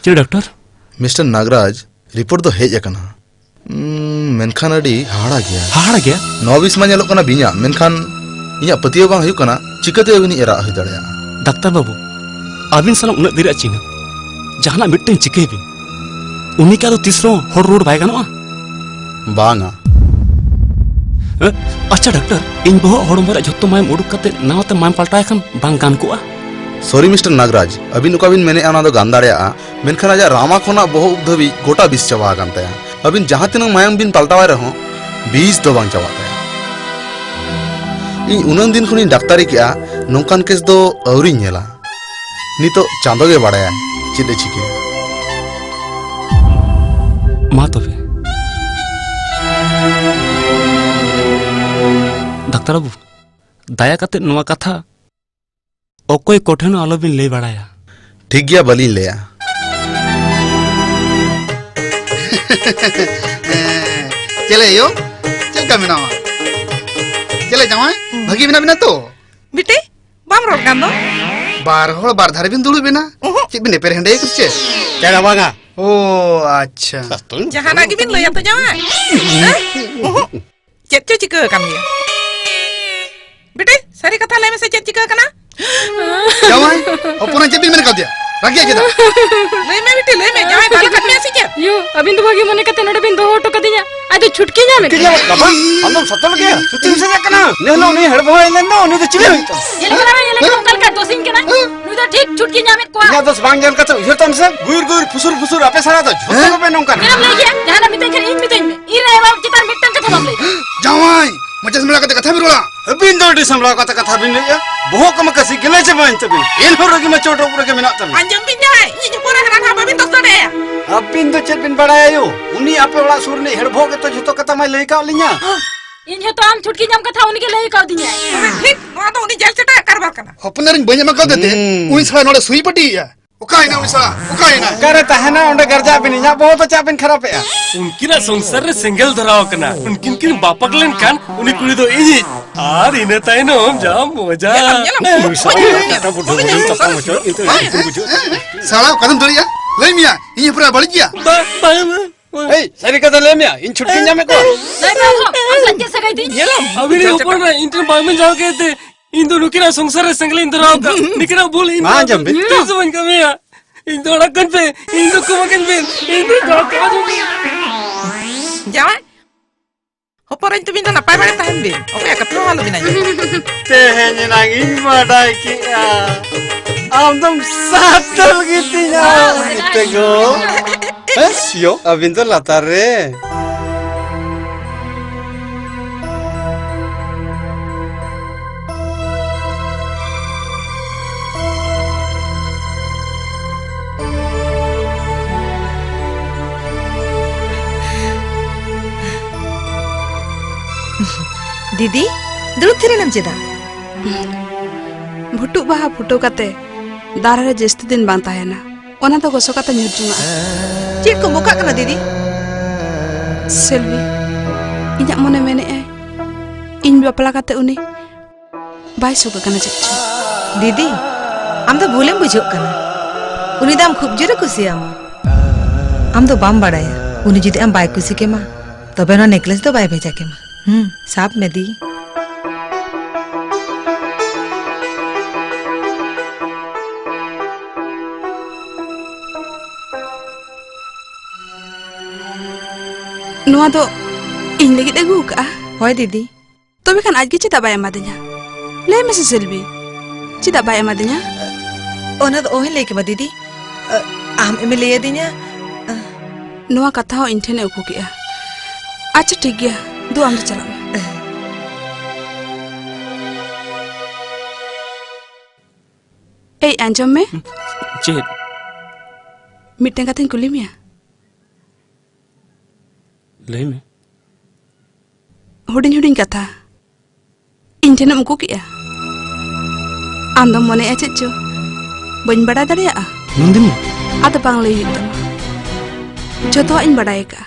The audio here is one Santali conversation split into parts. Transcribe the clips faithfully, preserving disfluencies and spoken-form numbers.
ᱪᱮᱫ ᱰᱟᱠᱛᱟᱨ? ᱢᱤᱥᱴᱟᱨ ᱱᱟᱜᱽᱨᱟᱡᱽ, ᱨᱤᱯᱳᱨᱴ ᱫᱚ ᱦᱮᱡ ᱟᱠᱟᱱᱟ᱾ ᱩᱸ, ᱢᱮᱱᱠᱷᱟᱱ ᱟᱹᱰᱤ ᱦᱟᱦᱟᱲᱟ ᱜᱮᱭᱟ᱾ ᱦᱟᱦᱟᱲᱟ ᱜᱮᱭᱟ? ᱱᱚᱣᱟ ᱵᱤᱥ ᱢᱟ ᱧᱮᱞᱚᱜ ᱠᱟᱱᱟ ᱵᱤᱧᱟᱜ, ᱢᱮᱱᱠᱷᱟᱱ ᱤᱧᱟᱜ ᱯᱟᱹᱛᱭᱟᱹᱣ ᱵᱟᱝ ᱦᱩᱭᱩᱜ ᱠᱟᱱᱟ, ᱪᱤᱠᱟᱹᱛᱮ ᱟᱹᱵᱤᱱᱤᱡ ᱮᱨᱟ ᱦᱩᱭ ᱫᱟᱲᱮᱭᱟᱜᱼᱟ? ᱰᱟᱠᱛᱟᱨ ᱵᱟᱹᱵᱩ, ᱟᱹᱵᱤᱱ ᱥᱟᱞᱟᱜ ᱩᱱᱟᱹᱜ ᱫᱤᱱ ᱨᱮᱭᱟᱜ ᱪᱤᱱᱦᱟᱹ, ᱡᱟᱦᱟᱱᱟᱜ ᱢᱤᱫᱴᱟᱝ ᱪᱤᱠᱟᱹᱭ ᱵᱤᱱ᱾ ᱩᱱᱤ ᱠᱤ ᱟᱫᱚ ᱛᱤᱥ ᱨᱮᱦᱚᱸ ᱦᱚᱲ ᱨᱩᱣᱟᱹᱲ ᱵᱟᱭ ᱜᱟᱱᱚᱜᱼᱟ? ᱵᱟᱝᱟ᱾ ᱮ, ᱟᱪᱪᱷᱟ ᱰᱟᱠᱛᱟᱨ, ᱤᱧ ᱵᱚᱦᱚᱜ ᱦᱚᱲᱢᱚ ᱨᱮᱭᱟᱜ ᱡᱷᱚᱛᱚ ᱢᱟᱭᱟᱢ ᱩᱰᱩᱠ ᱠᱟᱛᱮ ᱱᱟᱣᱟ ᱛᱮ ᱢᱟᱭᱟᱢ ᱯᱟᱞᱴᱟᱣ ᱠᱷᱟᱱ ᱵᱟᱝ ᱜᱟᱱ ᱠᱚᱜᱼᱟ? ᱥᱚᱨᱤ ᱢᱤᱥᱴᱟᱨ ᱱᱟᱜᱽᱨᱟᱡᱽ, ᱟᱹᱵᱤᱱ ᱚᱠᱟ ᱵᱤᱱ ᱢᱮᱱᱮᱫᱼᱟ ᱚᱱᱟ ᱫᱚ ᱜᱟᱱ ᱫᱟᱲᱮᱭᱟᱜᱼᱟ, ᱢᱮᱱᱠᱷᱟᱱ ᱟᱡᱟᱜ ᱨᱟᱢᱟ ᱠᱷᱚᱱᱟᱜ ᱵᱚᱦᱚᱜ ᱩᱵ ᱫᱷᱟᱹᱵᱤᱡ ᱜᱚᱴᱟ ᱵᱤᱥ ᱪᱟᱵᱟ ᱟᱠᱟᱱ ᱛᱟᱭᱟ᱾ ᱟᱹᱵᱤᱱ ᱡᱟᱦᱟᱸ ᱛᱤᱱᱟᱹᱜ ᱢᱟᱭᱟᱢ ᱵᱤᱱ ᱯᱟᱞᱴᱟᱣᱟᱭ ᱨᱮᱦᱚᱸ ᱵᱤᱥ ᱫᱚ ᱵᱟᱝ ᱪᱟᱵᱟᱜ ᱛᱟᱭᱟ᱾ ᱤᱧ ᱩᱱᱟᱹᱜ ᱫᱤᱱ ᱠᱷᱚᱱᱤᱧ ᱰᱟᱠᱛᱟᱨᱤ ᱠᱮᱜᱼᱟ, ᱱᱚᱝᱠᱟᱱ ᱠᱮᱥ ᱫᱚ ᱟᱹᱣᱨᱤᱧ ᱧᱮᱞᱟ᱾ ᱱᱤᱛᱚᱜ ᱪᱟᱸᱫᱚ ᱜᱮ ᱵᱟᱲᱟᱭᱟᱭ ᱪᱮᱫ ᱮ ᱪᱤᱠᱟᱹᱭᱟ᱾ ᱢᱟ ᱛᱚᱵᱮ᱾ ᱰᱟᱠᱛᱟᱨ ᱵᱟᱹᱵᱩ, ᱫᱟᱭᱟ ᱠᱟᱛᱮ ᱱᱚᱣᱟ ᱠᱟᱛᱷᱟ ᱚᱠᱚᱭ ᱠᱚᱴᱷᱮᱱ ᱦᱚᱸ ᱟᱞᱚᱵᱤᱱ ᱞᱟᱹᱭ ᱵᱟᱲᱟᱭᱟ᱾ ᱴᱷᱤᱠ ᱜᱮᱭᱟ, ᱵᱟᱹᱞᱤᱧ ᱞᱟᱹᱭᱟ᱾ ᱪᱮᱞᱮ ᱭᱳ, ᱪᱮᱫ ᱞᱮᱠᱟ ᱢᱮᱱᱟᱢᱟ? ᱪᱮᱞᱮ ᱡᱟᱶᱟᱭ, ᱵᱷᱟᱹᱜᱤ ᱢᱮᱱᱟᱜ ᱵᱤᱱᱟ ᱛᱚ? ᱵᱤᱴᱤ, ᱵᱟᱢ ᱨᱚᱲ ᱠᱟᱱ ᱫᱚ? ᱵᱟᱨ ᱦᱚᱲ ᱵᱟᱨ ᱫᱷᱟᱨᱮ ᱵᱤᱱ ᱫᱩᱲᱩᱵ ᱮᱱᱟ? ᱩᱦᱩᱸ᱾ ᱪᱮᱫ ᱵᱤᱱ ᱮᱯᱮᱨ ᱦᱮᱸᱰᱮᱡ ᱠᱟᱱᱟ ᱪᱮ? ᱪᱮᱫ ᱦᱚᱸ ᱵᱟᱝᱟ᱾ ᱳ, ᱟᱪᱪᱷᱟ᱾ ᱥᱟᱥᱛᱚ᱾ ᱡᱟᱦᱟᱱᱟᱜ ᱜᱮᱵᱤᱱ ᱞᱟᱹᱭᱟ ᱛᱚ ᱡᱟᱶᱟᱭ? ᱦᱮᱸ? ᱩᱦᱩᱸ᱾ ᱪᱮᱫ ᱪᱚ ᱪᱤᱠᱟᱹ ᱟᱠᱟᱱ ᱜᱮᱭᱟ? ᱵᱤᱴᱤ, ᱥᱟᱹᱨᱤ ᱠᱟᱛᱷᱟ ᱞᱟᱹᱭ ᱢᱮᱥᱮ, ᱪᱮᱫ ᱪᱤᱠᱟᱹ ᱟᱠᱟᱱᱟ? ᱡᱟᱶᱟᱭ, ᱦᱚᱯᱚᱱ ᱪᱮᱫ ᱵᱤᱱ ᱢᱮᱱ ᱠᱟᱣᱫᱮᱭᱟ? ᱨᱟᱹᱜᱤᱭᱟᱜ ᱪᱮᱫᱟᱜ? ᱞᱟᱹᱭ ᱢᱮ ᱵᱤᱴᱤ, ᱞᱟᱹᱭ ᱢᱮ, ᱡᱟᱶᱟᱭ ᱫᱟᱞ ᱟᱠᱟᱫ ᱢᱮᱭᱟ ᱥᱮ ᱪᱮᱫ? ᱭᱳ, ᱟᱹᱵᱤᱱ ᱫᱚ ᱵᱷᱟᱹᱜᱤ ᱢᱚᱱᱮ ᱠᱟᱛᱮ ᱱᱚᱰᱮ ᱵᱤᱱ ᱫᱚᱦᱚ ᱦᱚᱴᱚ ᱠᱟᱫᱤᱧᱟ᱾ ᱟᱡ ᱫᱚ ᱪᱷᱩᱴᱠᱤ ᱧᱟᱢᱮᱱ᱾ ᱪᱷᱩᱴᱠᱤ ᱧᱟᱢᱮᱱ? ᱵᱟᱵᱟ, ᱟᱢ ᱫᱚᱢ ᱥᱚᱛᱚ ᱜᱮᱭᱟ? ᱥᱩᱛᱤᱢ ᱥᱮᱫ ᱠᱟᱱᱟ? ᱱᱮ ᱦᱤᱞᱳᱜ ᱩᱱᱤ ᱦᱮᱲ ᱵᱚᱦᱚᱜ ᱮ ᱞᱮᱱ ᱫᱚ, ᱩᱱᱤ ᱫᱚ ᱪᱤᱞᱤ ᱦᱩᱭᱩᱜ ᱛᱟᱢᱟ? ᱧᱮᱞ ᱠᱟᱱᱟ, ᱧᱮᱞ ᱠᱟᱱᱟ, ᱚᱠᱟ ᱞᱮᱠᱟ ᱫᱳᱥᱤᱧ ᱠᱟᱱᱟ? ᱱᱩᱭ ᱫᱚ ᱴᱷᱤᱠ ᱪᱷᱩᱴᱠᱤ ᱧᱟᱢᱮᱫ ᱠᱚᱣᱟ᱾ ᱤᱧᱟᱜ ᱫᱳᱥ ᱵᱟᱝ ᱧᱮᱞ ᱠᱟᱛᱮ ᱩᱭᱦᱟᱹᱨ ᱛᱟᱢ ᱥᱮ, ᱜᱩᱭᱩᱨ ᱜᱩᱭᱩᱨ ᱯᱷᱩᱥᱩᱨ ᱯᱷᱩᱥᱩᱨ ᱟᱯᱮ ᱥᱟᱞᱟ ᱫᱚ ᱡᱷᱚᱛᱚ ᱦᱮᱸ? ᱜᱮᱯᱮ ᱱᱚᱝᱠᱟᱱᱟ᱾ ᱪᱮᱫ ᱮᱢ ᱞᱟᱹᱭ ᱠᱮᱜᱼᱟ? ᱡᱟᱦᱟᱱᱟᱜ ᱢᱤᱛᱟᱹᱧ ᱠᱷᱟᱱ ᱤᱧ ᱢᱤᱛᱟᱹᱧ ᱢᱮ᱾ ᱤᱧ ᱨᱮᱱ ᱮᱨᱟ ᱪᱮᱛᱟᱱ ᱢᱤᱫᱴᱟᱝ ᱠᱟᱛᱷᱟ ᱵᱟᱢ ᱞᱟᱹᱭ ᱫᱟ᱾ ᱡᱟᱶᱟᱭ! ᱢᱚᱪᱟ ᱥᱟᱢᱵᱲᱟᱣ ᱠᱟᱛᱮ ᱠᱟᱛᱷᱟ ᱵᱤᱱ ᱨᱚᱲᱟ᱾ ᱟᱹᱵᱤᱱ ᱫᱚ ᱟᱹᱰᱤ ᱥᱟᱢᱵᱲᱟᱣ ᱠᱟᱛᱮ ᱠᱟᱛᱷᱟ ᱵᱤᱱ ᱞᱟᱹᱭᱮᱜᱼᱟ᱾ ᱵᱚᱦᱚᱜ ᱠᱚᱢᱟ ᱠᱟᱹᱥᱤ ᱜᱮᱞᱮ ᱪᱟᱵᱟᱭᱮᱱ ᱛᱟᱹᱵᱤᱱ᱾ ᱮᱱᱦᱚᱸ ᱨᱟᱹᱜᱤ ᱢᱟ ᱪᱚᱴ ᱩᱯ ᱨᱮᱜᱮ ᱢᱮᱱᱟᱜ ᱛᱟᱹᱵᱤᱱ᱾ ᱟᱸᱡᱚᱢ ᱵᱤᱱ ᱡᱟᱦᱟᱸᱭ, ᱤᱧ ᱦᱚᱯᱚᱱ ᱮᱨᱟ ᱠᱟᱱᱟ, ᱵᱟᱹᱵᱤᱱ ᱫᱚᱥ ᱫᱟᱲᱮᱭᱟᱭᱟ᱾ ᱟᱹᱵᱤᱱ ᱫᱚ ᱪᱮᱫ ᱵᱤᱱ ᱵᱟᱲᱟᱭᱟ ᱭᱳ? ᱩᱱᱤ ᱟᱯᱮ ᱚᱲᱟᱜ ᱥᱩᱨ ᱨᱤᱱᱤᱡ ᱦᱮᱲ ᱵᱚᱦᱚᱜ ᱜᱮᱛᱚ ᱡᱷᱚᱛᱚ ᱠᱟᱛᱷᱟ ᱢᱟᱭ ᱞᱟᱹᱭ ᱠᱟᱜ ᱞᱤᱧᱟ᱾ ᱤᱧ ᱦᱚᱸᱛᱚ ᱟᱢ ᱪᱷᱩᱴᱠᱤ ᱧᱟᱢ ᱠᱟᱛᱷᱟ ᱩᱱᱤ ᱜᱮ ᱞᱟᱹᱭ ᱠᱟᱣᱫᱤᱧᱟᱭ᱾ ᱛᱚᱵᱮ ᱴᱷᱤᱠ, ᱱᱚᱣᱟ ᱫᱚ ᱩᱱᱤ ᱡᱮᱞ ᱪᱟᱴᱟᱣ ᱠᱟᱨᱵᱟᱨ ᱠᱟᱱᱟ᱾ ᱦᱚᱯᱚᱱ ᱮᱨᱟᱧ ᱵᱟᱹᱧ ᱮᱢᱟ ᱠᱟᱣᱫᱮ ᱛᱮ, ᱦᱩᱸ᱾ ᱩᱱᱤ ᱥᱟᱞᱟ ᱱᱚᱰᱮ ᱥᱩᱭ ᱯᱟᱹᱴᱤᱭᱮᱜᱼᱟ᱾ ᱚᱠᱟᱭᱮᱱᱟ ᱩᱱᱤ ᱥᱟᱞᱟ? ᱚᱠᱟᱭᱮᱱᱟ? ᱚᱠᱟᱨᱮ ᱛᱟᱦᱮᱱᱟ? ᱚᱸᱰᱮ ᱜᱟᱨᱡᱟ ᱵᱤᱱ, ᱤᱧᱟᱜ ᱵᱚᱦᱚᱜ ᱫᱚ ᱪᱟᱜ ᱵᱤᱱ ᱠᱷᱟᱨᱟᱯᱮᱜᱼᱟ? ᱩᱱᱠᱤᱱᱟᱜ ᱥᱚᱝᱥᱟᱨ ᱨᱮ ᱥᱮᱸᱜᱮᱞ ᱫᱷᱚᱨᱟᱣ ᱟᱠᱟᱱᱟ᱾ ᱩᱱᱠᱤᱱ ᱠᱤᱱ ᱵᱟᱯᱟᱜ ᱞᱮᱱᱠᱷᱟᱱ ᱩᱱᱤ ᱠᱩᱲᱤ ᱫᱚ ᱤᱧᱤᱡ᱾ ᱟᱨ ᱤᱱᱟᱹ ᱛᱟᱭᱱᱚᱢ ᱡᱟᱢ ᱢᱚᱡᱟ᱾ ᱧᱮᱞᱟᱢ, ᱧᱮᱞᱟᱢ᱾ ᱱᱩᱭ ᱥᱟᱞᱟ ᱴᱟᱴᱟ ᱵᱩᱰᱷᱟᱹ ᱵᱩᱰᱷᱟᱹ ᱛᱟᱯᱟᱢ ᱦᱚᱪᱚ, ᱤᱧ ᱫᱚ ᱤᱧ ᱫᱚ ᱵᱩᱡᱷᱟᱹᱣ᱾ ᱥᱟᱞᱟ, ᱚᱠᱟᱛᱮᱢ ᱫᱟᱲᱮᱭᱟᱜᱼᱟ? ᱞᱟᱹᱭ ᱢᱮᱭᱟ, ᱤᱧ ᱦᱚᱯᱚᱱ ᱮᱨᱟ ᱵᱟᱹᱲᱤᱡ ᱜᱮᱭᱟ? ᱵᱟ, ᱵᱟ, ᱵᱟ, ᱵᱟ᱾ ᱮᱭ, ᱥᱟᱹᱨᱤ ᱠᱟᱛᱷᱟ ᱞᱟᱹᱭ ᱢᱮᱭᱟ, ᱤᱧ ᱪᱷᱩᱴᱠᱤᱧ ᱧᱟᱢᱮᱫ ᱠᱚᱣᱟ᱾ ᱞᱟᱹᱭ ᱢᱮ ᱚᱠᱚ, ᱟᱢ ᱥᱟᱞᱟᱜ ᱪᱮᱫ ᱥᱟᱹᱜᱟᱹᱭ ᱛᱤᱧ? ᱧᱮᱞᱟᱢ᱾ ᱟᱹᱵᱤᱱ ᱨᱮᱱ ᱦᱚᱯᱚᱱ ᱮᱨᱟ ᱤᱧ ᱴᱷᱮᱱ ᱵᱟᱝᱵᱤᱱ ᱡᱟᱶᱟᱭ ᱠᱮᱫ ᱛᱮ, ᱤᱧ ᱫᱚ ᱱᱩᱠᱤᱱᱟᱜ ᱥᱚᱝᱥᱟᱨ ᱨᱮ ᱥᱮᱸᱜᱮᱞ ᱤᱧ ᱫᱷᱚᱨᱟᱣ ᱠᱟᱜ᱾ ᱱᱩᱠᱤᱱᱟᱜ ᱵᱷᱩᱞ ᱤᱧ ᱢᱟ ᱫᱚ ᱟᱸᱡᱚᱢ ᱵᱤᱱ᱾ ᱛᱤᱥ ᱦᱚᱸ ᱵᱟᱹᱧ ᱠᱟᱹᱢᱤᱭᱟ᱾ ᱤᱧ ᱫᱚ ᱟᱲᱟᱜ ᱠᱟᱹᱧ ᱯᱮ, ᱤᱧ ᱫᱚ ᱠᱚᱢᱟ ᱠᱟᱹᱧ ᱵᱤᱱ, ᱤᱧ ᱫᱚ ᱡᱟᱶᱟᱭ ᱠᱟᱹᱧ ᱵᱤᱱ᱾ ᱡᱟᱶᱟᱭ? ᱦᱚᱯᱚᱱ ᱮᱨᱟ ᱛᱟᱹᱵᱤᱱ ᱫᱚ ᱱᱟᱯᱟᱭ ᱵᱟᱲᱟ ᱛᱟᱦᱮᱱ ᱵᱤᱱ, ᱚᱠᱚᱭᱟᱜ ᱠᱟᱛᱷᱟ ᱦᱚᱸ ᱟᱞᱚᱵᱤᱱ ᱟᱸᱡᱚᱢᱟ᱾ ᱛᱮᱦᱮᱧ ᱮᱱᱟᱝ ᱤᱧ ᱵᱟᱰᱟᱭ ᱠᱮᱜᱼᱟ, ᱟᱢ ᱫᱚᱢ ᱥᱟᱛᱚᱞ ᱜᱮᱛᱤᱧᱟ, ᱢᱤᱛᱟᱹ ᱜᱚ᱾ ᱦᱮᱸ? ᱭᱳ, ᱟᱹᱵᱤᱱ ᱫᱚ ᱞᱟᱛᱟᱨ ᱨᱮ᱾ ᱫᱤᱫᱤ, ᱫᱩᱲᱩᱵ ᱛᱷᱤᱨ ᱮᱱᱟᱢ ᱪᱮᱫᱟᱜ? ᱵᱷᱩᱴᱩᱜ ᱵᱟᱦᱟ ᱯᱷᱩᱴᱟᱹᱣ ᱠᱟᱛᱮ ᱫᱟᱨᱮ ᱨᱮ ᱡᱟᱹᱥᱛᱤ ᱫᱤᱱ ᱵᱟᱝ ᱛᱟᱦᱮᱱᱟ, ᱚᱱᱟ ᱫᱚ ᱜᱚᱥᱚ ᱠᱟᱛᱮ ᱧᱩᱨ ᱡᱚᱝᱟᱜᱼᱟ᱾ ᱪᱮᱫ ᱠᱚ ᱵᱚᱠᱟᱜ ᱠᱟᱱᱟ ᱫᱤᱫᱤ? ᱥᱮᱞᱵᱤ, ᱤᱧᱟᱜ ᱢᱚᱱᱮ ᱢᱮᱱᱮᱫᱼᱟᱭ ᱤᱧ ᱵᱟᱯᱞᱟ ᱠᱟᱛᱮ ᱩᱱᱤ ᱵᱟᱭ ᱥᱩᱠ ᱟᱠᱟᱱᱟ ᱪᱮᱫ ᱪᱚ᱾ ᱫᱤᱫᱤ, ᱟᱢ ᱫᱚ ᱵᱷᱩᱞᱮᱢ ᱵᱩᱡᱷᱟᱹᱜ ᱠᱟᱱᱟ᱾ ᱩᱱᱤ ᱫᱚ ᱟᱢ ᱠᱷᱩᱵ ᱡᱳᱨᱮ ᱠᱩᱥᱤᱭᱟᱢᱟ᱾ ᱟᱢ ᱫᱚ ᱵᱟᱢ ᱵᱟᱲᱟᱭᱟ, ᱩᱱᱤ ᱡᱩᱫᱤ ᱟᱢ ᱵᱟᱭ ᱠᱩᱥᱤ ᱠᱮᱢᱟ, ᱛᱚᱵᱮ ᱱᱚᱣᱟ necklace ᱫᱚ ᱵᱟᱭ ᱵᱷᱮᱡᱟ ᱠᱮᱢᱟ᱾ ᱦᱩᱸ, ᱥᱟᱵ ᱢᱮ ᱫᱤ᱾ ᱱᱚᱣᱟ ᱫᱚ ᱤᱧ ᱞᱟᱹᱜᱤᱫ ᱮ ᱟᱹᱜᱩ ᱟᱠᱟᱫᱼᱟ? ᱦᱳᱭ ᱫᱤᱫᱤ᱾ ᱛᱚᱵᱮ ᱠᱷᱟᱱ ᱟᱡ ᱜᱮ ᱪᱮᱫᱟᱜ ᱵᱟᱭ ᱮᱢᱟᱫᱤᱧᱟ? ᱞᱟᱹᱭ ᱢᱮᱥᱮ ᱥᱮᱞᱵᱤ, ᱪᱮᱫᱟᱜ ᱵᱟᱭ ᱮᱢᱟᱫᱤᱧᱟ? ᱚᱱᱟ ᱫᱚ ᱚᱦᱚᱧ ᱞᱟᱹᱭ ᱠᱮᱢᱟ ᱫᱤᱫᱤ᱾ ᱟᱢ ᱮᱢ ᱞᱟᱹᱭ ᱟᱹᱫᱤᱧᱟ᱾ ᱱᱚᱣᱟ ᱠᱟᱛᱷᱟ ᱦᱚᱸ ᱤᱧ ᱴᱷᱮᱱᱮ ᱩᱠᱩ ᱠᱮᱜᱼᱟ᱾ ᱟᱪᱪᱷᱟ ᱴᱷᱤᱠ ᱜᱮᱭᱟ, ᱫᱩ ᱟᱢ ᱫᱚ ᱪᱟᱞᱟᱜ ᱢᱮ᱾ ᱮᱭ, ᱟᱸᱡᱚᱢ ᱢᱮ᱾ ᱪᱮᱫ? ᱢᱤᱫᱴᱟᱝ ᱠᱟᱛᱷᱟᱧ ᱠᱩᱞᱤ ᱢᱮᱭᱟ᱾ ᱞᱟᱹᱭ ᱢᱮ᱾ ᱦᱩᱰᱤᱧ ᱦᱩᱰᱤᱧ ᱠᱟᱛᱷᱟ ᱤᱧ ᱴᱷᱮᱱᱮᱢ ᱩᱠᱩ ᱠᱮᱜᱼᱟ᱾ ᱟᱢ ᱫᱚᱢ ᱢᱚᱱᱮᱭᱟ ᱪᱮᱫ ᱪᱚ ᱵᱟᱹᱧ ᱵᱟᱰᱟᱭ ᱫᱟᱲᱮᱭᱟᱜᱼᱟ? ᱱᱚᱱᱫᱤᱱᱤ᱾ ᱟᱫᱚ ᱵᱟᱝ ᱞᱟᱹᱭ ᱦᱩᱭᱩᱜ ᱛᱟᱢᱟ᱾ ᱡᱷᱚᱛᱚᱣᱟᱜ ᱤᱧ ᱵᱟᱰᱟᱭ ᱟᱠᱟᱫᱼᱟ᱾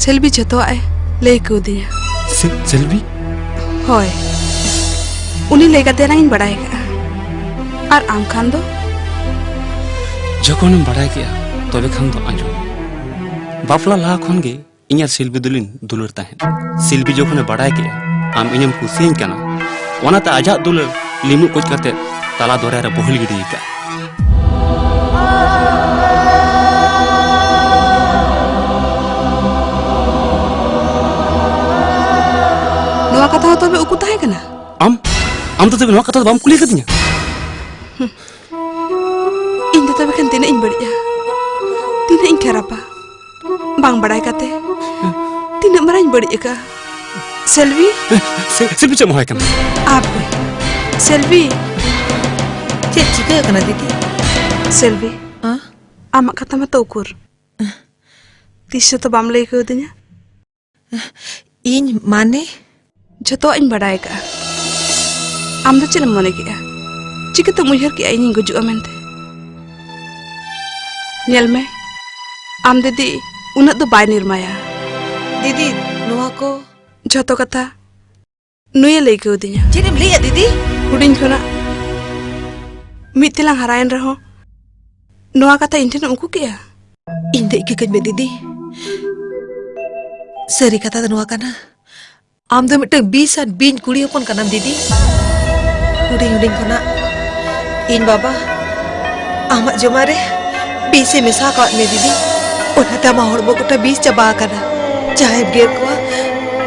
ᱥᱮᱞᱵᱤ ᱡᱷᱚᱛᱚᱣᱟᱜ ᱮ ᱞᱟᱹᱭ ᱠᱟᱹᱣᱫᱤᱧᱟ᱾ ᱥᱮ-, ᱥᱮᱞᱵᱤ? ᱦᱳᱭ, ᱩᱱᱤ ᱞᱟᱹᱭ ᱠᱟᱛᱮ ᱮᱱᱟᱝ ᱤᱧ ᱵᱟᱰᱟᱭ ᱟᱠᱟᱫᱼᱟ᱾ ᱟᱨ ᱟᱢ ᱠᱷᱟᱱ ᱫᱚ? ᱡᱚᱠᱷᱚᱱᱮᱢ ᱵᱟᱰᱟᱭ ᱠᱮᱜᱼᱟ, ᱛᱚᱵᱮ ᱠᱷᱟᱱ ᱫᱚ ᱟᱸᱡᱚᱢ᱾ ᱵᱟᱯᱞᱟ ᱞᱟᱦᱟ ᱠᱷᱚᱱ ᱜᱮ ᱤᱧ ᱟᱨ ᱥᱤᱞᱵᱤ ᱫᱚᱞᱤᱧ ᱫᱩᱞᱟᱹᱲ ᱛᱟᱦᱮᱸᱫ᱾ ᱥᱤᱞᱵᱤ ᱡᱚᱠᱷᱚᱱᱮ ᱵᱟᱰᱟᱭ ᱠᱮᱜᱼᱟ ᱟᱢ ᱤᱧᱮᱢ ᱠᱩᱥᱤᱭᱟᱹᱧ ᱠᱟᱱᱟ, ᱚᱱᱟᱛᱮ ᱟᱡᱟᱜ ᱫᱩᱞᱟᱹᱲ ᱞᱤᱢᱩᱜ ᱠᱚᱪ ᱠᱟᱛᱮ ᱛᱟᱞᱟ ᱫᱚᱨᱭᱟ ᱨᱮ ᱵᱚᱦᱮᱞ ᱜᱤᱰᱤ ᱟᱠᱟᱫ᱾ ᱱᱚᱣᱟ ᱠᱟᱛᱷᱟ ᱦᱚᱸ ᱛᱚᱵᱮ ᱩᱠᱩ ᱛᱟᱦᱮᱸ ᱠᱟᱱᱟ? ᱟᱢ, ᱟᱢ ᱫᱚ ᱛᱚᱵᱮ ᱱᱚᱣᱟ ᱠᱟᱛᱷᱟ ᱫᱚ ᱵᱟᱢ ᱠᱩᱞᱤ ᱟᱠᱟᱫᱤᱧᱟ? ᱤᱧ ᱫᱚ ᱛᱚᱵᱮ ᱠᱷᱟᱱ ᱛᱤᱱᱟᱹᱜ ᱤᱧ ᱵᱟᱹᱲᱤᱡᱼᱟ, ᱛᱤᱱᱟᱹᱜ ᱤᱧ ᱠᱷᱟᱨᱟᱯᱟ? ᱵᱟᱝ ᱵᱟᱲᱟᱭ ᱠᱟᱛᱮ ᱛᱤᱱᱟᱹᱜ ᱢᱟᱨᱟᱝ ᱤᱧ ᱵᱟᱹᱲᱤᱡ ᱟᱠᱟᱫᱼᱟ᱾ ᱥᱮᱞᱵᱤ! ᱥᱮ-, ᱥᱮᱞᱵᱤ ᱪᱮᱫ ᱮᱢ ᱦᱚᱦᱚᱭ ᱠᱟᱱᱟ? ᱟᱯᱮ, ᱥᱮᱞᱵᱤ! ᱪᱮᱫ ᱪᱤᱠᱟᱹ ᱟᱠᱟᱱᱟ ᱫᱤᱫᱤ? ᱥᱮᱞᱵᱤ, ᱦᱮᱸ? ᱟᱢᱟᱜ ᱠᱟᱛᱷᱟ ᱢᱟᱛᱚ ᱩᱠᱩᱨ? ᱛᱤᱥ ᱦᱚᱸᱛᱚ ᱵᱟᱢ ᱞᱟᱹᱭ ᱠᱟᱹᱣᱫᱤᱧᱟ᱾ ᱤᱧ ᱢᱟᱱᱮ? ᱡᱷᱚᱛᱚᱣᱟᱜ ᱤᱧ ᱵᱟᱰᱟᱭ ᱟᱠᱟᱫᱼᱟ᱾ ᱟᱢ ᱫᱚ ᱪᱮᱫ ᱮᱢ ᱢᱚᱱᱮ ᱠᱮᱫᱼᱟ? ᱪᱤᱠᱟᱹᱛᱮᱢ ᱩᱭᱦᱟᱹᱨ ᱠᱮᱫᱼᱟ ᱤᱧᱤᱧ ᱜᱩᱡᱩᱜᱼᱟ ᱢᱮᱱᱛᱮ? ᱧᱮᱞ ᱢᱮ, ᱟᱢ ᱫᱤᱫᱤ ᱩᱱᱟᱹᱜ ᱫᱚ ᱵᱟᱭ ᱱᱤᱨᱢᱟᱭᱟ᱾ ᱫᱤᱫᱤ, ᱱᱚᱣᱟ ᱠᱚ? ᱡᱷᱚᱛᱚ ᱠᱟᱛᱷᱟ ᱱᱩᱭᱮ ᱞᱟᱹᱭ ᱠᱟᱹᱣᱫᱤᱧᱟ᱾ ᱪᱮᱫ ᱮᱢ ᱞᱟᱹᱭᱮᱫᱼᱟ ᱫᱤᱫᱤ? ᱦᱩᱰᱤᱧ ᱠᱷᱚᱱᱟᱜ ᱢᱤᱫ ᱛᱮᱞᱟᱝ ᱦᱟᱨᱟᱭᱮᱱ ᱨᱮᱦᱚᱸ ᱱᱚᱣᱟ ᱠᱟᱛᱷᱟ ᱤᱧ ᱴᱷᱮᱱᱮᱢ ᱩᱠᱩ ᱠᱮᱜᱼᱟ? ᱤᱧ ᱫᱚ ᱤᱠᱟᱹ ᱠᱟᱹᱧ ᱢᱮ ᱫᱤᱫᱤ᱾ ᱥᱟᱹᱨᱤ ᱠᱟᱛᱷᱟ ᱫᱚ ᱱᱚᱣᱟ ᱠᱟᱱᱟ, ᱟᱢ ᱫᱚ ᱢᱤᱫᱴᱟᱝ ᱵᱤᱥ ᱟᱨ ᱵᱤᱧ ᱠᱩᱲᱤ ᱦᱚᱯᱚᱱ ᱠᱟᱱᱟᱢ ᱫᱤᱫᱤ᱾ ᱦᱩᱰᱤᱧ ᱦᱩᱰᱤᱧ ᱠᱷᱚᱱᱟᱜ ᱤᱧ ᱵᱟᱵᱟ ᱟᱢᱟᱜ ᱡᱚᱢᱟᱜ ᱨᱮ ᱵᱤᱥ ᱮ ᱢᱮᱥᱟ ᱟᱠᱟᱫ ᱢᱮ ᱫᱤᱫᱤ, ᱚᱱᱟᱛᱮ ᱟᱢᱟᱜ ᱦᱚᱲᱢᱚ ᱜᱚᱴᱟ ᱵᱤᱥ ᱪᱟᱵᱟ ᱟᱠᱟᱱᱟ᱾ ᱡᱟᱦᱟᱸᱭᱮᱢ ᱜᱮᱨ ᱠᱚᱣᱟ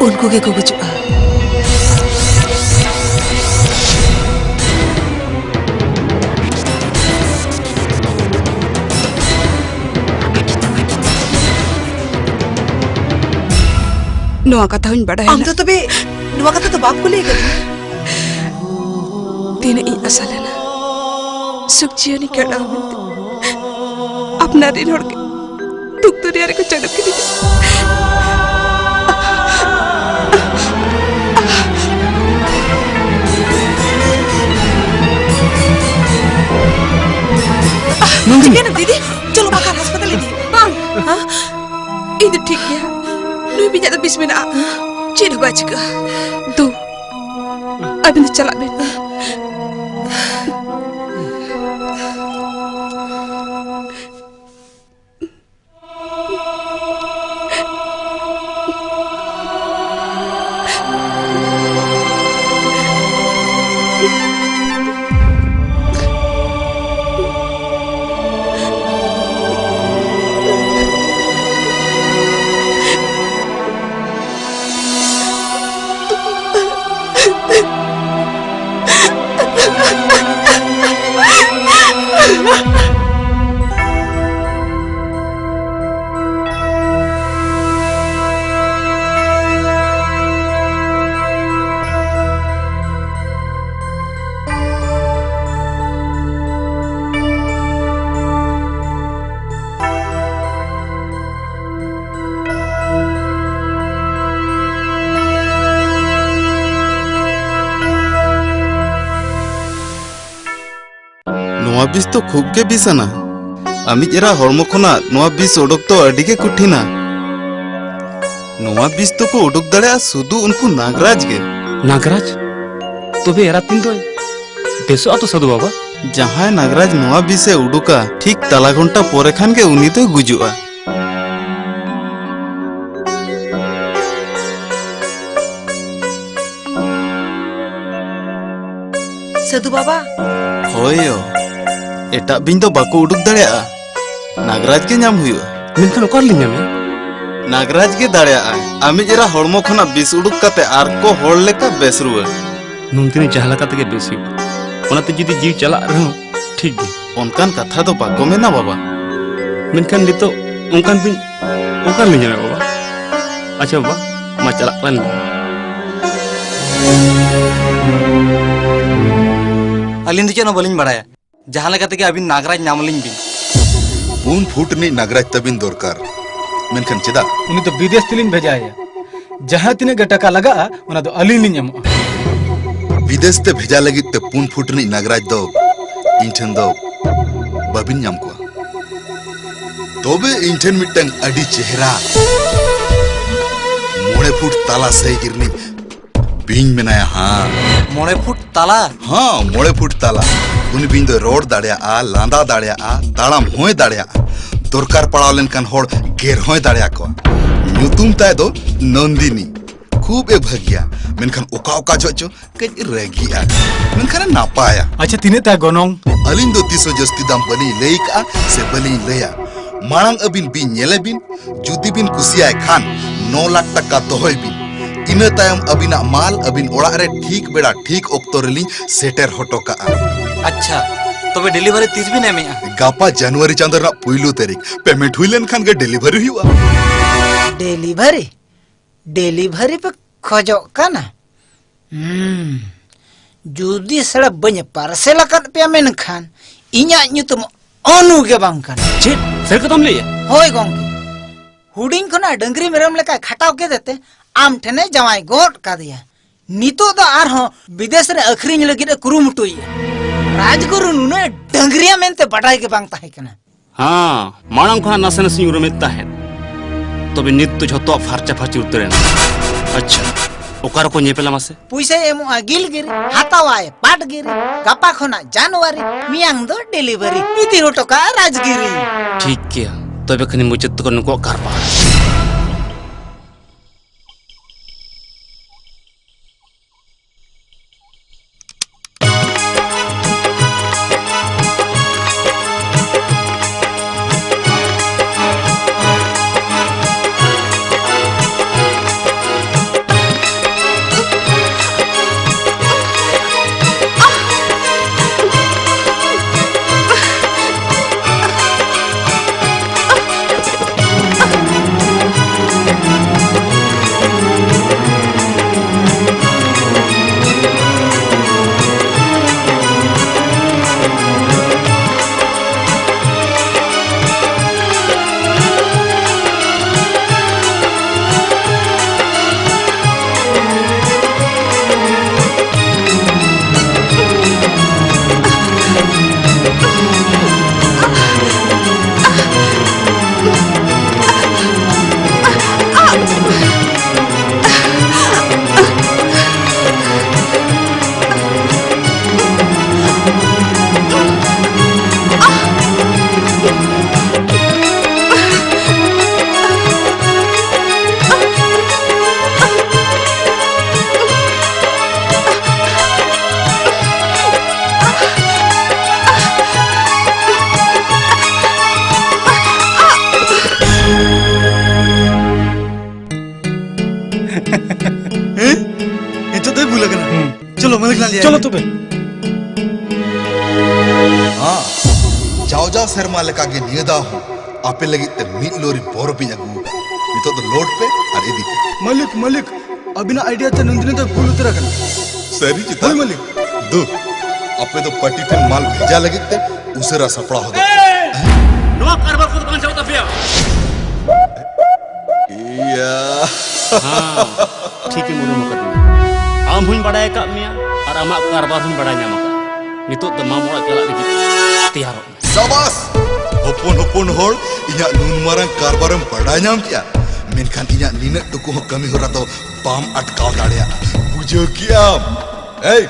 ᱩᱱᱠᱩ ᱜᱮᱠᱚ ᱜᱩᱡᱩᱜᱼᱟ᱾ ᱱᱚᱣᱟ ᱠᱟᱛᱷᱟ ᱦᱚᱸᱧ ᱵᱟᱰᱟᱭᱟ ᱟᱢ ᱱᱟ᱾ ᱫᱚ ᱛᱚᱵᱮ ᱱᱚᱣᱟ ᱠᱟᱛᱷᱟ ᱫᱚ ᱵᱟᱢ ᱠᱩᱞᱤ ᱟᱠᱟᱫᱤᱧᱟ? ᱛᱤᱱᱟᱹᱜ ᱤᱧ ᱟᱥᱟ ᱞᱮᱱᱟ ᱥᱩᱠ ᱡᱤᱭᱚᱱᱤᱧ ᱠᱷᱟᱸᱰᱟᱣᱟ ᱢᱮᱱᱛᱮ, ᱟᱯᱱᱟᱨ ᱨᱮᱱ ᱦᱚᱲ ᱜᱮ ᱫᱩᱠ ᱫᱚᱨᱭᱟ ᱨᱮᱠᱚ ᱪᱟᱰᱚ ᱠᱤᱫᱤᱧᱟ᱾ ᱱᱚᱱᱫᱤᱱᱤ᱾ ᱪᱤᱠᱟᱹᱭᱮᱱᱟᱢ ᱫᱤᱫᱤ? ᱪᱚᱞᱚ ᱵᱟᱠᱷᱟᱱ ᱦᱟᱥᱯᱟᱛᱟᱞ ᱤᱫᱤ᱾ ᱵᱟᱝ᱾ ᱦᱮᱸ? ᱤᱧ ᱫᱚ ᱴᱷᱤᱠ ᱜᱮᱭᱟ᱾ ᱱᱩᱭ ᱵᱤᱧᱟᱜ ᱫᱚ ᱵᱤᱥ ᱢᱮᱱᱟᱜᱼᱟ᱾ ᱪᱮᱫ ᱦᱚᱸ ᱵᱟᱭ ᱪᱤᱠᱟᱹᱜᱼᱟ᱾ ᱫᱩ, ᱟᱹᱵᱤᱱ ᱫᱚ ᱪᱟᱞᱟᱜ ᱵᱤᱱ᱾ ᱱᱚᱣᱟ ᱵᱤᱥ ᱫᱚ ᱠᱷᱩᱵ ᱜᱮ ᱵᱤᱥ ᱟᱱᱟ᱾ ᱟᱢᱤᱡ ᱮᱨᱟ ᱦᱚᱲᱢᱚ ᱠᱷᱚᱱᱟᱜ ᱱᱚᱣᱟ ᱵᱤᱥ ᱚᱰᱚᱠ ᱫᱚ ᱟᱹᱰᱤ ᱜᱮ ᱠᱚᱴᱷᱤᱱᱟ᱾ ᱱᱚᱣᱟ ᱵᱤᱥ ᱫᱚᱠᱚ ᱩᱰᱩᱠ ᱫᱟᱲᱮᱭᱟᱜᱼᱟ ᱥᱩᱫᱷᱩ ᱩᱱᱠᱩ ᱱᱟᱜᱽᱨᱟᱡᱽ ᱜᱮ᱾ ᱱᱟᱜᱽᱨᱟᱡᱽ? ᱛᱚᱵᱮ ᱮᱨᱟ ᱛᱤᱱ ᱫᱚᱭ ᱵᱮᱥᱚᱜᱼᱟ ᱛᱚ ᱥᱟᱹᱫᱷᱩ ᱵᱟᱵᱟ? ᱡᱟᱦᱟᱸᱭ ᱱᱟᱜᱽᱨᱟᱡᱽ ᱱᱚᱣᱟ ᱵᱤᱥ ᱮ ᱩᱰᱩᱠᱟ, ᱴᱷᱤᱠ ᱛᱟᱞᱟ ᱜᱷᱚᱱᱴᱟ ᱯᱚᱨᱮ ᱠᱷᱟᱱ ᱜᱮ ᱩᱱᱤ ᱫᱚᱭ ᱜᱩᱡᱩᱜᱼᱟ᱾ ᱥᱟᱹᱫᱷᱩ ᱵᱟᱵᱟ᱾ ᱦᱳᱭ ᱭᱳ, ᱮᱴᱟᱜ ᱵᱤᱧ ᱫᱚ ᱵᱟᱠᱚ ᱩᱰᱩᱠ ᱫᱟᱲᱮᱭᱟᱜᱼᱟ, ᱱᱟᱜᱽᱨᱟᱡᱽ ᱜᱮ ᱧᱟᱢ ᱦᱩᱭᱩᱜᱼᱟ᱾ ᱢᱮᱱᱠᱷᱟᱱ ᱚᱠᱟ ᱨᱮᱞᱤᱧ ᱧᱟᱢᱮᱭᱟ? ᱱᱟᱜᱽᱨᱟᱡᱽ ᱜᱮ ᱫᱟᱲᱮᱭᱟᱜᱼᱟᱭ᱾ ᱟᱢᱤᱡ ᱮᱨᱟ ᱦᱚᱲᱢᱚ ᱠᱷᱚᱱᱟᱜ ᱵᱤᱥ ᱩᱰᱩᱠ ᱠᱟᱛᱮ ᱟᱨ ᱠᱚ ᱦᱚᱲ ᱞᱮᱠᱟ ᱵᱮᱥ ᱨᱩᱣᱟᱹᱲ᱾ ᱱᱚᱱᱫᱤᱱᱤ ᱡᱟᱦᱟᱸ ᱞᱮᱠᱟ ᱛᱮᱜᱮ ᱵᱮᱥ ᱦᱩᱭᱩᱜ, ᱚᱱᱟᱛᱮ ᱡᱩᱫᱤ ᱡᱤᱣᱤ ᱪᱟᱞᱟᱜ ᱨᱮᱦᱚᱸ ᱴᱷᱤᱠ ᱜᱮ᱾ ᱚᱱᱠᱟᱱ ᱠᱟᱛᱷᱟ ᱫᱚ ᱵᱟᱠᱚ ᱢᱮᱱᱟ ᱵᱟᱵᱟ᱾ ᱢᱮᱱᱠᱷᱟᱱ ᱱᱤᱛᱚᱜ ᱚᱱᱠᱟᱱ ᱵᱤᱧ ᱚᱠᱟ ᱨᱮᱞᱤᱧ ᱧᱟᱢᱮᱭᱟ ᱵᱟᱵᱟ? ᱟᱪᱪᱷᱟ ᱵᱟᱵᱟ, ᱢᱟ ᱪᱟᱞᱟᱜ ᱠᱟᱱ ᱜᱮ᱾ ᱟᱹᱞᱤᱧ ᱫᱚ ᱪᱮᱫ ᱦᱚᱸ ᱵᱟᱹᱞᱤᱧ ᱵᱟᱲᱟᱭᱟ᱾ ᱡᱟᱦᱟᱸ ᱞᱮᱠᱟ ᱛᱮᱜᱮ ᱟᱹᱵᱤᱱ ᱱᱟᱜᱽᱨᱟᱡᱽ ᱧᱟᱢ ᱟᱹᱞᱤᱧ ᱵᱤᱱ᱾ ᱯᱩᱱ ᱯᱷᱩᱴ ᱨᱤᱱᱤᱡ ᱱᱟᱜᱽᱨᱟᱡᱽ ᱛᱟᱹᱵᱤᱱ ᱫᱚᱨᱠᱟᱨ᱾ ᱢᱮᱱᱠᱷᱟᱱ ᱪᱮᱫᱟᱜ? ᱩᱱᱤ ᱫᱚ ᱵᱤᱫᱮᱥ ᱛᱮᱞᱤᱧ ᱵᱷᱮᱡᱟᱭᱟ᱾ ᱡᱟᱦᱟᱸ ᱛᱤᱱᱟᱹᱜ ᱜᱮ ᱴᱟᱠᱟ ᱞᱟᱜᱟᱜᱼᱟ, ᱚᱱᱟ ᱫᱚ ᱟᱹᱞᱤᱧ ᱞᱤᱧ ᱮᱢᱚᱜᱼᱟ᱾ ᱵᱤᱫᱮᱥ ᱛᱮ ᱵᱷᱮᱡᱟ ᱞᱟᱹᱜᱤᱫ ᱛᱮ ᱯᱩᱱ ᱯᱷᱩᱴ ᱨᱤᱱᱤᱡ ᱱᱟᱜᱽᱨᱟᱡᱽ ᱫᱚ ᱤᱧ ᱴᱷᱮᱱ ᱫᱚ ᱵᱟᱹᱵᱤᱱ ᱧᱟᱢ ᱠᱚᱣᱟ᱾ ᱛᱚᱵᱮ ᱤᱧ ᱴᱷᱮᱱ ᱢᱤᱫᱴᱟᱝ ᱟᱹᱰᱤ ᱪᱮᱦᱨᱟ ᱢᱚᱬᱮ ᱯᱷᱩᱴ ᱛᱟᱞᱟ ᱥᱟᱹᱦᱤᱡ ᱨᱤᱱᱤᱡ ᱵᱤᱧ ᱢᱮᱱᱟᱭᱟ, ᱦᱟᱸ᱾ ᱢᱚᱬᱮ ᱯᱷᱩᱴ ᱛᱟᱞᱟ? ᱦᱟᱸ, ᱢᱚᱬᱮ ᱯᱷᱩᱴ ᱛᱟᱞᱟ᱾ ᱩᱱᱤ ᱵᱤᱧ ᱫᱚᱭ ᱨᱚᱲ ᱫᱟᱲᱮᱭᱟᱜᱼᱟ, ᱞᱟᱸᱫᱟ ᱫᱟᱲᱮᱭᱟᱜᱼᱟ, ᱛᱟᱲᱟᱢ ᱦᱚᱸᱭ ᱫᱟᱲᱮᱭᱟᱜᱼᱟ᱾ ᱫᱚᱨᱠᱟᱨ ᱯᱟᱲᱟᱣ ᱞᱮᱱᱠᱷᱟᱱ ᱦᱚᱲ ᱜᱮᱨ ᱦᱚᱸᱭ ᱫᱟᱲᱮᱭᱟᱠᱚᱣᱟ᱾ ᱧᱩᱛᱩᱢ ᱛᱟᱭ ᱫᱚ ᱱᱚᱱᱫᱤᱱᱤ᱾ ᱠᱷᱩᱵ ᱮ ᱵᱷᱟᱹᱜᱤᱭᱟ, ᱢᱮᱱᱠᱷᱟᱱ ᱚᱠᱟ ᱚᱠᱟ ᱡᱚᱦᱚᱜ ᱪᱚ ᱠᱟᱹᱡ ᱨᱟᱹᱜᱤᱜᱼᱟ, ᱢᱮᱱᱠᱷᱟᱱ ᱮ ᱱᱟᱯᱟᱭᱟ᱾ ᱟᱪᱪᱷᱟ, ᱛᱤᱱᱟᱹᱜ ᱛᱟᱭ ᱜᱚᱱᱚᱝ? ᱟᱹᱞᱤᱧ ᱫᱚ ᱛᱤᱥ ᱦᱚᱸ ᱡᱟᱹᱥᱛᱤ ᱫᱟᱢ ᱵᱟᱹᱞᱤᱧ ᱞᱟᱹᱭ ᱠᱟᱜᱼᱟ ᱥᱮ ᱵᱟᱹᱞᱤᱧ ᱞᱟᱹᱭᱟ᱾ ᱢᱟᱲᱟᱝ ᱟᱹᱵᱤᱱ ᱵᱤᱱ ᱧᱮᱞᱮ ᱵᱤᱱ, ᱡᱩᱫᱤ ᱵᱤᱱ ᱠᱩᱥᱤᱭᱟᱭ ᱠᱷᱟᱱ ᱱᱚ ᱞᱟᱠᱷ ᱴᱟᱠᱟ ᱫᱚᱦᱚᱭ ᱵᱤᱱ᱾ ᱤᱱᱟᱹ ᱛᱟᱭᱚᱢ ᱟᱹᱵᱤᱱᱟᱜ ᱢᱟᱞ ᱟᱹᱵᱤᱱ ᱚᱲᱟᱜ ᱨᱮ ᱴᱷᱤᱠ ᱵᱮᱲᱟ ᱴᱷᱤᱠ ᱚᱠᱛᱚ ᱨᱮᱞᱤᱧ ᱥᱮᱴᱮᱨ ᱦᱚᱴᱚ ᱠᱟᱜᱼᱟ᱾ ᱟᱪᱪᱷᱟ, ᱛᱚᱵᱮ ᱰᱮᱞᱤᱵᱷᱟᱨᱤ ᱛᱤᱥ ᱵᱤᱱ ᱮᱢᱮᱜᱼᱟ? ᱜᱟᱯᱟ ᱡᱟᱱᱩᱣᱟᱨᱤ ᱪᱟᱸᱫᱚ ᱨᱮᱱᱟᱜ ᱯᱩᱭᱞᱩ ᱛᱟᱹᱨᱤᱠᱷ᱾ ᱯᱮᱢᱮᱱᱴ ᱦᱩᱭ ᱞᱮᱱᱠᱷᱟᱱ ᱜᱮ ᱰᱮᱞᱤᱵᱷᱟᱨᱤ ᱦᱩᱭᱩᱜᱼᱟ᱾ ᱰᱮᱞᱤᱵᱷᱟᱨᱤ? ᱰᱮᱞᱤᱵᱷᱟᱨᱤ ᱯᱮ ᱠᱷᱚᱡᱚᱜ ᱠᱟᱱᱟ? ᱦᱩᱸ, ᱡᱩᱫᱤ ᱥᱟᱲᱟ ᱵᱟᱹᱧ ᱯᱟᱨᱥᱮᱞ ᱟᱠᱟᱫ ᱯᱮᱭᱟ ᱢᱮᱱᱠᱷᱟᱱ ᱤᱧᱟᱜ ᱧᱩᱛᱩᱢ ᱚᱱᱩ ᱜᱮ ᱵᱟᱝ ᱠᱟᱱᱟ᱾ ᱪᱮᱫ? ᱥᱟᱹᱨᱤ ᱠᱟᱛᱷᱟᱢ ᱞᱟᱹᱭᱮᱜᱼᱟ? ᱦᱳᱭ ᱜᱚᱝᱠᱮ, ᱦᱩᱰᱤᱧ ᱠᱷᱚᱱᱟᱜ ᱰᱟᱹᱝᱨᱤ ᱢᱮᱨᱚᱢ ᱞᱮᱠᱟᱭ ᱠᱷᱟᱴᱟᱣ ᱠᱮᱫᱮ ᱛᱮ ᱟᱢ ᱴᱷᱮᱱᱮ ᱡᱟᱶᱟᱭ ᱜᱚᱫ ᱠᱟᱫᱮᱭᱟ᱾ ᱱᱤᱛᱚᱜ ᱫᱚ ᱟᱨᱦᱚᱸ ᱵᱤᱫᱮᱥ ᱨᱮ ᱟᱹᱠᱷᱨᱤᱧ ᱞᱟᱹᱜᱤᱫ ᱮ ᱠᱩᱨᱩᱢᱩᱴᱩᱭᱮᱫᱼᱟ᱾ ᱨᱟᱡᱽᱜᱩᱨᱩ ᱱᱩᱱᱟᱹᱜ ᱰᱟᱹᱝᱨᱤᱭᱟ ᱢᱮᱱᱛᱮ ᱵᱟᱰᱟᱭ ᱜᱮ ᱵᱟᱝ ᱛᱟᱦᱮᱸ ᱠᱟᱱᱟ᱾ ᱦᱮᱸ, ᱢᱟᱲᱟᱝ ᱠᱷᱚᱱᱟᱜ ᱱᱟᱥᱮ ᱱᱟᱥᱮᱧ ᱩᱨᱩᱢᱮᱫ ᱛᱟᱦᱮᱸᱫ, ᱛᱚᱵᱮ ᱱᱤᱛ ᱫᱚ ᱡᱷᱚᱛᱚᱣᱟᱜ ᱯᱷᱟᱨᱪᱟ ᱯᱷᱟᱹᱨᱪᱤ ᱩᱛᱟᱹᱨ ᱮᱱᱟ᱾ ᱟᱪᱪᱷᱟ, ᱚᱠᱟ ᱨᱮᱠᱚ ᱧᱮᱯᱮᱞᱟ ᱢᱟᱥᱮ? ᱯᱩᱭᱥᱟᱹᱭ ᱮᱢᱚᱜᱼᱟ ᱜᱤᱞᱜᱤᱨᱤ, ᱦᱟᱛᱟᱣᱟᱭ ᱯᱟᱴᱜᱤᱨᱤ, ᱜᱟᱯᱟ ᱠᱷᱚᱱᱟᱜ ᱡᱟᱱᱩᱣᱟᱨᱤ, ᱢᱮᱭᱟᱝ ᱫᱚ ᱰᱮᱞᱤᱵᱷᱟᱨᱤ, ᱤᱫᱤ ᱦᱚᱴᱚ ᱠᱟᱜᱼᱟ ᱨᱟᱡᱽᱜᱤᱨᱤ᱾ ᱴᱷᱤᱠ ᱜᱮᱭᱟ, ᱛᱚᱵᱮ ᱠᱷᱟᱱᱤᱧ ᱢᱩᱪᱟᱹᱫ ᱛᱟᱠᱚᱣᱟ ᱱᱩᱠᱩᱣᱟᱜ ᱠᱟᱨᱵᱟᱨ᱾ ᱦᱮᱸ, ᱡᱟᱣ ᱡᱟᱣ ᱥᱮᱨᱢᱟ ᱞᱮᱠᱟ ᱜᱮ ᱱᱤᱭᱟᱹ ᱫᱷᱟᱣ ᱦᱚᱸ ᱟᱯᱮ ᱞᱟᱹᱜᱤᱫ ᱛᱮ ᱢᱤᱫ ᱞᱳᱨᱤ ᱵᱚᱨᱚᱯᱷ ᱤᱧ ᱟᱹᱜᱩ ᱟᱠᱟᱫᱟ᱾ ᱱᱤᱛᱚᱜ ᱫᱚ ᱞᱳᱰ ᱯᱮ ᱟᱨ ᱤᱫᱤ ᱯᱮ᱾ ᱢᱟᱹᱞᱤᱠ, ᱢᱟᱹᱞᱤᱠ, ᱟᱹᱵᱤᱱᱟᱜ ᱟᱭᱰᱤᱭᱟ ᱛᱮ ᱱᱚᱱᱫᱤᱱᱤ ᱫᱚ ᱵᱷᱩᱞ ᱩᱛᱟᱹᱨ ᱟᱠᱟᱱᱟ᱾ ᱥᱟᱹᱨᱤ ᱪᱮᱛᱟ? ᱦᱳᱭ, ᱢᱟᱹᱞᱤᱠ᱾ ᱫᱩ, ᱟᱯᱮ ᱫᱚ ᱯᱟᱨᱴᱤ ᱴᱷᱮᱱ ᱢᱟᱞ ᱵᱷᱮᱡᱟ ᱞᱟᱹᱜᱤᱫ ᱛᱮ ᱩᱥᱟᱹᱨᱟ ᱥᱟᱯᱲᱟᱣ ᱦᱚᱫᱚᱜ ᱯᱮ᱾ ᱱᱚᱣᱟ ᱠᱟᱨᱵᱟᱨ ᱠᱚᱫᱚ ᱵᱟᱝ ᱪᱟᱞᱟᱜ ᱛᱟᱯᱮᱭᱟ᱾ ᱤᱭᱟ᱾ ᱦᱮᱸ, ᱴᱷᱤᱠᱮᱢ ᱩᱨᱩᱢ ᱟᱠᱟᱫᱤᱧᱟ᱾ ᱟᱢ ᱦᱚᱸᱧ ᱵᱟᱲᱟᱭ ᱟᱠᱟᱫ ᱢᱮᱭᱟ ᱟᱨ ᱟᱢᱟᱜ ᱠᱟᱨᱵᱟᱨ ᱦᱚᱸᱧ ᱵᱟᱲᱟᱭ ᱧᱟᱢ ᱟᱠᱟᱫᱟ᱾ ᱱᱤᱛᱚᱜ ᱫᱚ ᱢᱟᱢ ᱚᱲᱟᱜ ᱪᱟᱞᱟᱜ ᱞᱟᱹᱜᱤᱫ ᱛᱮᱭᱟᱨᱚᱜ ᱢᱮ᱾ ᱥᱟᱵᱟᱥ! ᱦᱚᱯᱚᱱ ᱦᱚᱯᱚᱱ ᱦᱚᱲ ᱤᱧᱟᱜ ᱱᱩᱱ ᱢᱟᱨᱟᱝ ᱠᱟᱨᱵᱟᱨᱮᱢ ᱵᱟᱰᱟᱭ ᱧᱟᱢ ᱠᱮᱜᱼᱟ, ᱢᱮᱱᱠᱷᱟᱱ ᱤᱧᱟᱜ ᱱᱤᱱᱟᱹᱜ ᱴᱩᱠᱩ ᱦᱚᱸ ᱠᱟᱹᱢᱤ ᱦᱚᱨᱟ ᱫᱚ ᱵᱟᱢ ᱟᱴᱠᱟᱣ ᱫᱟᱲᱮᱭᱟᱜᱼᱟ᱾ ᱵᱩᱡᱷᱟᱹᱣ ᱠᱮᱜᱼᱟᱢ? ᱮᱭ!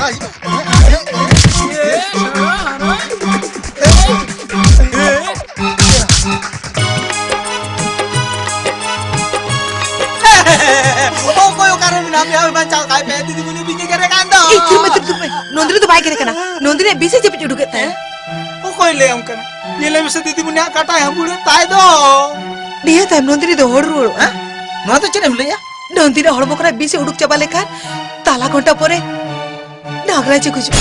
ᱚᱠᱚᱭ ᱚᱠᱟᱨᱮ ᱢᱮᱱᱟᱜ ᱢᱮᱭᱟ? ᱳᱭ ᱵᱟᱧᱪᱟᱣ ᱠᱟᱭ ᱯᱮ, ᱫᱤᱫᱤᱢᱩᱱᱤ ᱵᱤᱧ ᱮ ᱜᱮᱨᱮ ᱠᱟᱱ ᱫᱚ᱾ ᱮᱭ, ᱛᱷᱤᱨ ᱢᱮ, ᱛᱷᱤᱨ, ᱛᱷᱤᱨ ᱢᱮ᱾ ᱱᱚᱱᱫᱤᱱᱤ ᱫᱚ ᱵᱟᱭ ᱜᱮᱨᱮ ᱠᱟᱱᱟ᱾ ᱱᱚᱱᱫᱤᱱᱤᱭᱟᱜ ᱵᱤᱥ ᱮ ᱪᱮᱯᱮᱡ ᱩᱰᱩᱠᱮᱫ ᱛᱟᱭᱟ᱾ ᱚᱠᱚᱭ ᱞᱟᱹᱭᱟᱢ ᱠᱟᱱᱟ? ᱧᱮᱞᱮ ᱢᱮᱥᱮ, ᱫᱤᱫᱤᱢᱩᱱᱤᱭᱟᱜ ᱠᱟᱴᱟᱭ ᱦᱟᱹᱢᱵᱩᱲᱮᱫ ᱛᱟᱭ ᱫᱚ᱾ ᱱᱤᱭᱟᱹ ᱛᱟᱭᱚᱢ ᱱᱚᱱᱫᱤᱱᱤ ᱫᱚ ᱦᱚᱲ ᱨᱩᱣᱟᱹᱲᱚᱜᱼᱟ᱾ ᱱᱚᱣᱟ ᱫᱚ ᱪᱮᱫ ᱮᱢ ᱞᱟᱹᱭᱟ? ᱱᱚᱱᱫᱤᱱᱤ ᱦᱚᱲᱢᱚ ᱠᱷᱚᱱᱟᱜ ᱵᱤᱥ ᱮ ᱩᱰᱩᱠ ᱪᱟᱵᱟ ᱞᱮᱠᱷᱟᱱ ᱛᱟᱞᱟ ᱜᱷᱚᱱᱴᱟ ᱯᱚᱨᱮ ᱱᱟᱜᱽᱨᱟᱡᱽ ᱮ ᱜᱩᱡᱩᱜᱼᱟ᱾